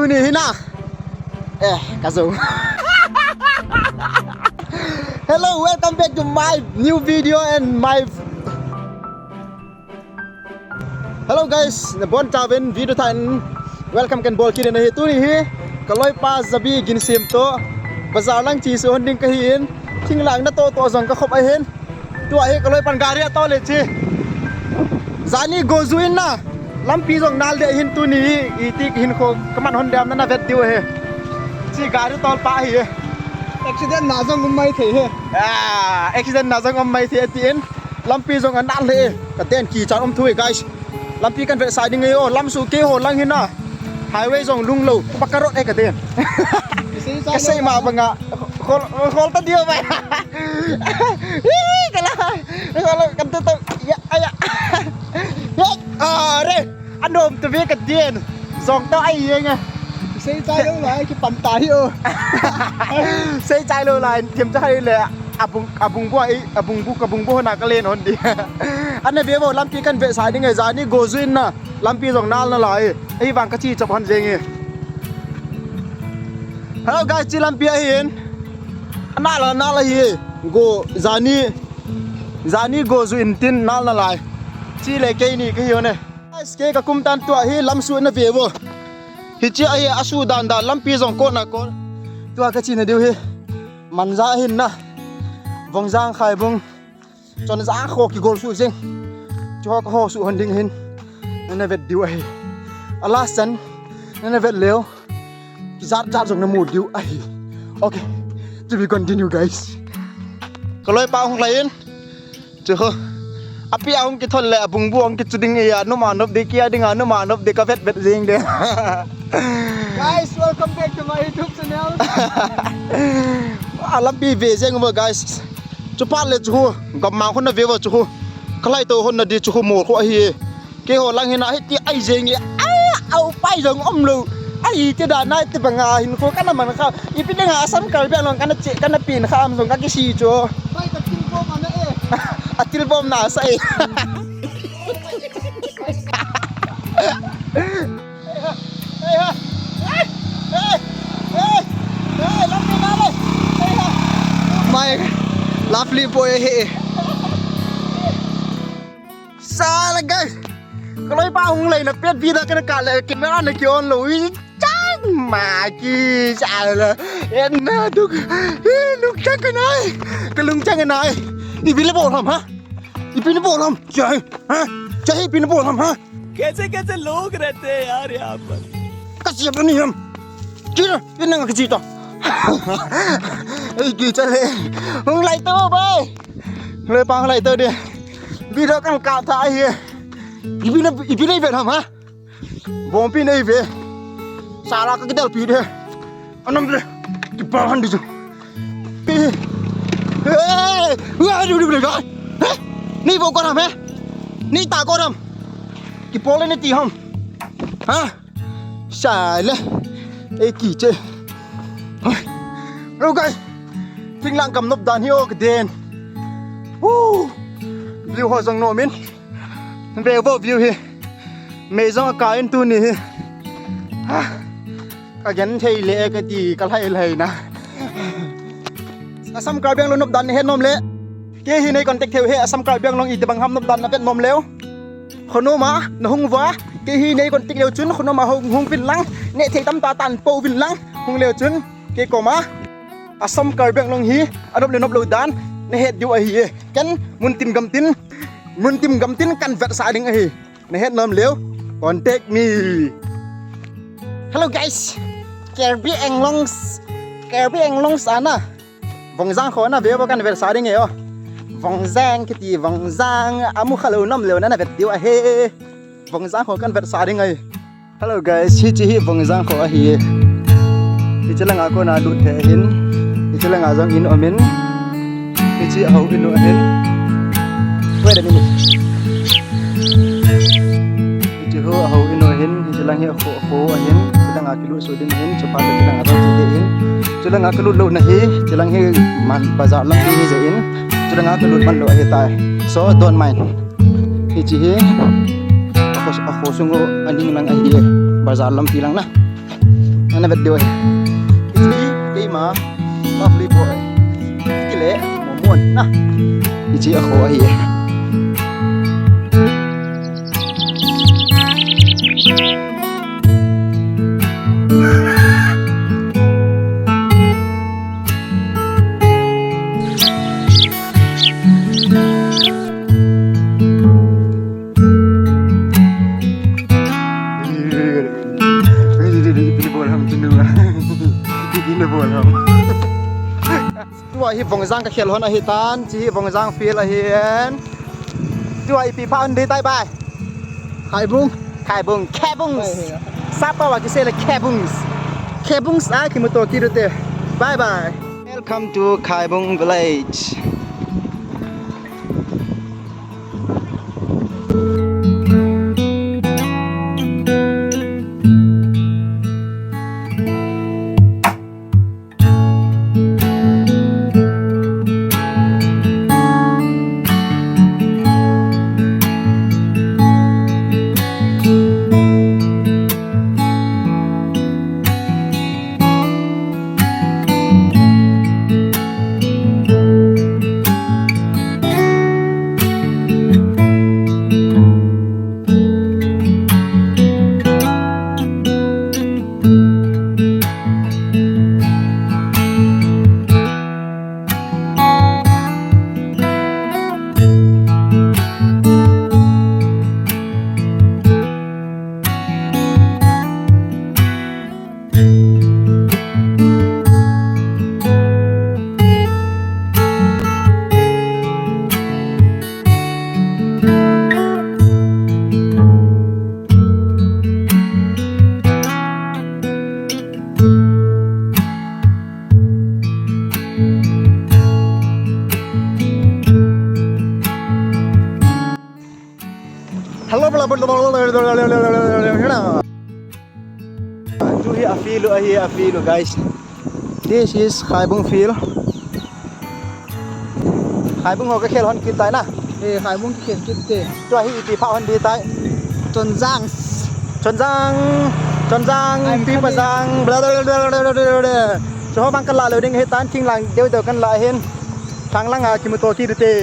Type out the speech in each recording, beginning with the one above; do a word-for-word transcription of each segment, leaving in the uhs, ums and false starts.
Tuni hi na. Eh, ka zo. Hello, welcome back to my new video and my Hello guys, nabonchauvin video thain welcome kahin bol kit in ahi. Tuni hi ka loipa Jabi Ginsem toh bazar lang chesuh hon ding kahin, thinglhang natoh toh jong kakhop ahin. Tua hi ka loipan gari atol e chi. Jani go ju in na, lampi jong nal deh ahin tuni hi, iti hinkho kaman hon dem nana vet diu ahi. Chi gari tolpa ahi. Accident na jong um maithei hi. Ah, accident na jong um maithei atin. Lampi jong anal e. Ka den kichat um thui guys. Lampi kahin vetsah ding e o, lamsuh keiho lang hi na. Highway jong lunglou, baka road e ka den. Kasei ma banga, khol, khol ta diu bai. Ih, kala, khol, kan tu tu, ya, aya. Are, anom tu ve ka den. Jong tau ai yeng a. Seichai lou lai, kipan ta hi o. Seichai lou lai, themcha hai le. Abung, abung bu, abung bu, kabung bu na kalen hon di. Ana ve vo lampi kahin vetsah ding e, jani go ju in na. Lampi jong nal nalai. Ahivang kache chop hon jeng e. Hello guys, chi lampi ahin. Nal a nal ahi. Go jani. Jani go ju in tin nal nalai. Chi le keini kahi hon e. Guys, kei kakum tan tua hi lamsuh na ve vo. Hichi ahi asuh dan dan lampi jong kona kon. Tua kachena diu hi. Manja ahin na. Vongjang Khaibung. Chonjang kho kigol suh jeng. Chuho kaho suh hon ding ahin. Nana vet diu ahi. A last chan. Nana vet leu. Kijat jat jong namu diu ahi. Okay. To be continue guys. Ka loipa hung lai in. Chu ho. Api a hung kithol le abung bu hung kichu ding e a, numa nop de kia ding a, numa nop de ka vet vet jing de. Guys, welcome back to my YouTube channel. A lampi ve jeng uva guys. Chupa le chu ho. Gamma hon na ve va chu ho. Kalai to hon na di chu ho mo ho ahi. Keiho lang hina hiti ai jeng e. Ai, au pai jong um lou. Ai, ti da nai ti banga hinkho kana man kha. Ipi dinga Assam Karbi Anglong kana che, kana pin kha am jong kakisi chu. Pai ka thil bom ana e. A thil bom na sa e. My lovely boy he. Sala guys. Ka loipa hung lei na pet vida kana ka le camera na ki on lou. Chang ma ki sala. En na duk. Hi lungchang ka nai. Ka lungchang ka nai. Ipi le bol ham ha? Ipi le bol ham? Chai. Ha? Chai ipi le bol ham ha? कैसे कैसे लोग रहते हैं यार यहाँ पर। Ka siap ni ham. Kira, kira nga ka sita. Ei, kicha le. Hung lai to bai. Loipa hung lai to de. Video kan ka ta hi. Ipi na, ipi na ive ham ha? Bompi na ive. Sala ka kidal pi de. Anam de. Kipa han de chu. Hey, hey, hey, hey, hey. Ni vo ko ham he? Ni ta ko ham? Kipole ni ti ham? Ha? Sala. Ei kiche. Hello guys. Thinglang kam nop dan hi o ka den. Woo. View ho jong nom in. Ve vo view hi. Mei jong ka in tuni hi. Ha. Ka gen thei le ka ti ka lai lai na. Assam Karbi Anglong nop dan he nom le. Kei hi nei contact theu he Assam Karbi Anglong iti bang ham nop dan na vet nom leu. Khonom a na hung uva. Kei hi nei contact leu chun khonom a hung, hung vin lang. Ne thei tam ta tan po vin lang. Hung leu chun kei koma Assam Karbi Anglong hi anop le nop lou dan na het diu ahi e. Ken mun tin gam tin, mun tin gam tin kan vetsah ding ahi. Na het nom leu, contact me. Hello guys. Karbi Anglong, Karbi Anglong sana. Vongjang kho na ve bo kan vetsah ding e o. Vongjang kiti Vongjang amu kha lou nom leu na na vet diu ahi. Vongjang kho kan vetsah ding ahi. Hello guys, hichi hi Vongjang kho ahi. Hichi langa kona lut thei ahin. Hichi langa jong in um in. Hichi ahou in u ahin. Wait a minute. Hichi ho ahou in u ahin. Hichi lang hi akho, akho ahin. Hichi langa kilut so ding ahin. Chupa hichi langa jong chi ding ahin. Hichi langa kilut lou na hi. Hichi lang hi man bazar lang hi je in. Hichi langa kilut man lou ahi tai. So don't mind. Hichi hi akho, akho sung u aning lang ahi e. Bazar lampi lang na. Na vet diu ahi. It's me, keima, lovely boy. Kile, Momon, na. Hiche a kho ahi. Tua hi Vongjang ka khel hon ahi tan, chi hi Vongjang field ahi en. Tua ipi pha hon ding tai bai. Khaibung. Khaibung, Khaibung. Bai, bai. Sapa wa kisei le Khaibung. Khaibung a kimuto kit ute. Bye bye. Welcome to Khaibung village. Hello, blah, blah, blah, blah, blah, blah, blah, blah. Tu hi a field u, ahi a field u, guys. This is Khaibung field. Khaibung ho ka khel hon kit tai na. Eh, Khaibung ka khel kit te. Tua hi ipi pha hon ding tai. Chonjang. Chonjang. Chonjang. I'm coming. Pipajang. Blah, blah, blah, blah. Chu ho bang ka la lou ding ahi tan, thing lang deu deu kan la hin. Thang lang a kimuto kit ute.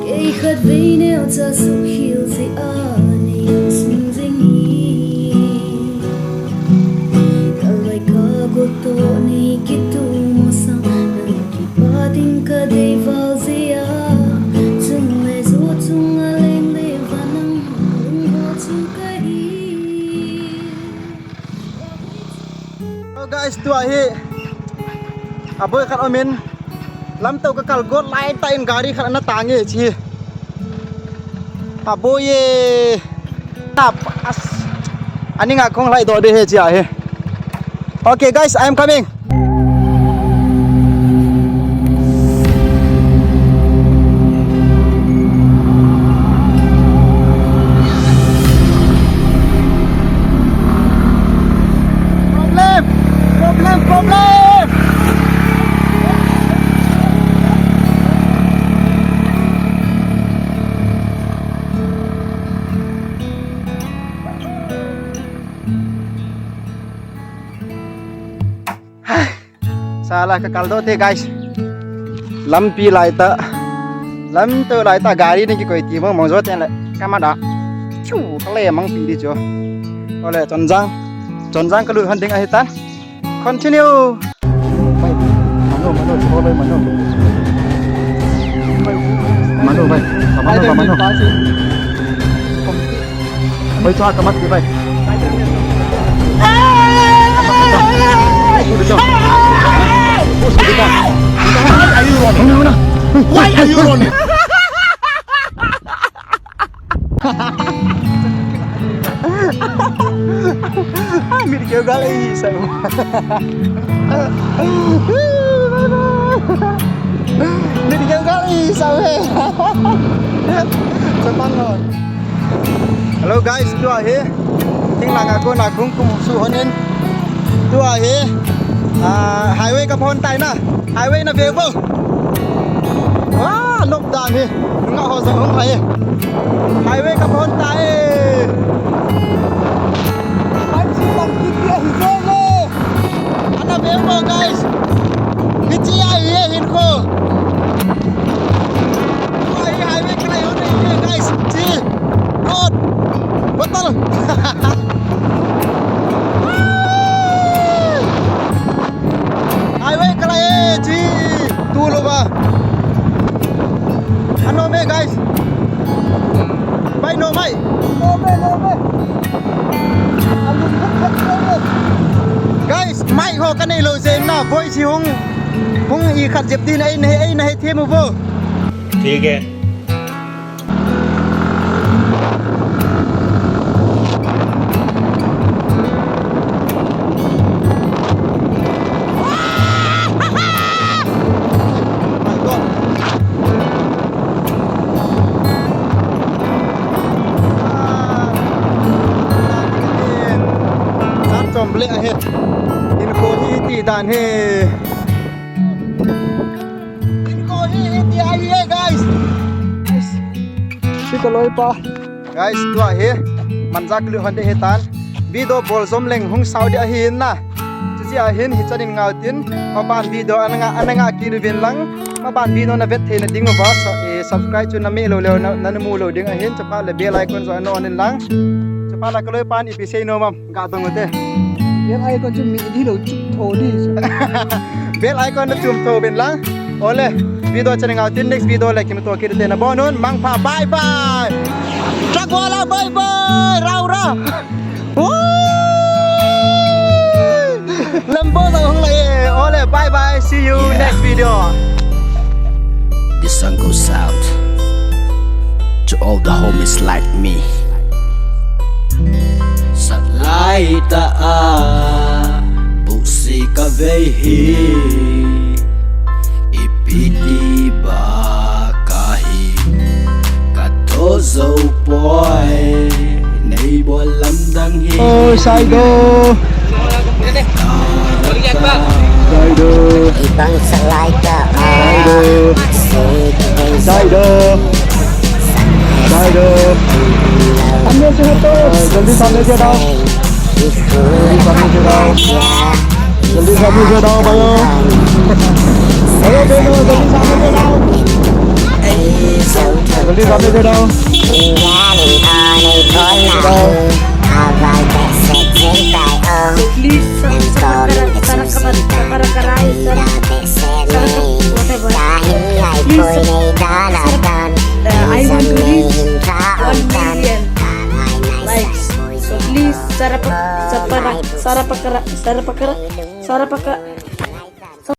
Kei khatvei neocha suhkhel jeh a nei insung jing hi. Ka lai ka gol toh nei kitom masang, nang kipa ding ka dei val jeh a. Chung le jo chung a leng le vanang lungho chu kahi. Hello guys, tua hi aboi khat um in, lamto ka kal got lai tah in gari khat ana tang e chi. Aboi e. Tap as. Ani nga kong lai do de he chi a he. Okay guys, I am coming. Problem! Problem! Problem! Sala ka kal doh te, guys. Lampi lai tah. Lamto lai tah gari nei kikoi ti mong mong jo ten le. Ka mat a. Chu, ka le mang pi di chu. Ole, Chonjang. Chonjang ka lut hon ding ahi tan. Continue. Manu, Manu, chu ho bai, Manu. Manu bai. Ka Manu, ka Manu. Bai, chua ka mat di bai. Why are you running? Why are you running? Mit keu gal ei sa. Mit keu gal ei sa he. Chapang ho. Hello guys, tua hi. Thinglhang a kona kong kum suh hon in. Tua hi. Ah, highway kaphon tai na. Highway na ve vo. Wah, lop dan hi. Nga ho jong hung hai. Highway kaphon tai. Ai chi lang kiti ahi jong e. Ana ve vo guys. Hichi ahi e hinkho. Tua hi highway kalai hon e guys. Chi. Road. Bottle. Highway kalai e chi. Tu lou va. Anom e guys. Bai nom e. Nom e, nom e. Guys, mic ho kanei lou jeh in na, voice hi hung, hung i khat jep din, ei na he, ei na hethem u vo. ठीक है। Chom ble ahi. Hinkho hi ti dan hi. Hinkho hi ti ahi e, guys. Guys, si ka loipa. Guys, tua hi. Manja kilut hon de hi tan. Video bol jom leng hung sao de ahi na. Chuche ahin hichan in ngau tin. Maban video ana nga, ana nga kit uvin lang. Maban video na vet theina ding uva, sa-, eh, subscribe chu na meh lou leu, na, na mu lou ding ahin, chuphat le bell icon jong ana on in lang. Chuphat le ka loipan ipi sei nom am, ga dong u te. Bell icon chu meh di lou, chum tho di chu. Bell icon na chum tho uvin lang. Ole, video chan in ngau tin, next video le kimuto kit u te, nabon un, mangpha, bye bye. Truck wala, bye bye, rau ra. Woo! Lambo jong hung lai e. Ole, bye bye. See you next video. This song goes out to all the homies like me. Sat lai ta a, pusi ka vei hi. Ipi ti ba kahi, ka tho jou poi, nei bol lamdang hi. Oi, Saido. Saido. Ibang salai ka. Saido. Saido. Saido. Jaldi samne se dao. Jaldi samne se dao. Jaldi samne se dao, bhaiyo. Hello, bhaiyo, jaldi samne se dao. Jaldi samne se dao. Please, sar-, sar-, sar-, sar-, sar-, whatever. Please, sar-, uh, I want to reach one million likes. So please, sarapa-, sapara-, sarapakara-, sarapakara-, sarapaka-,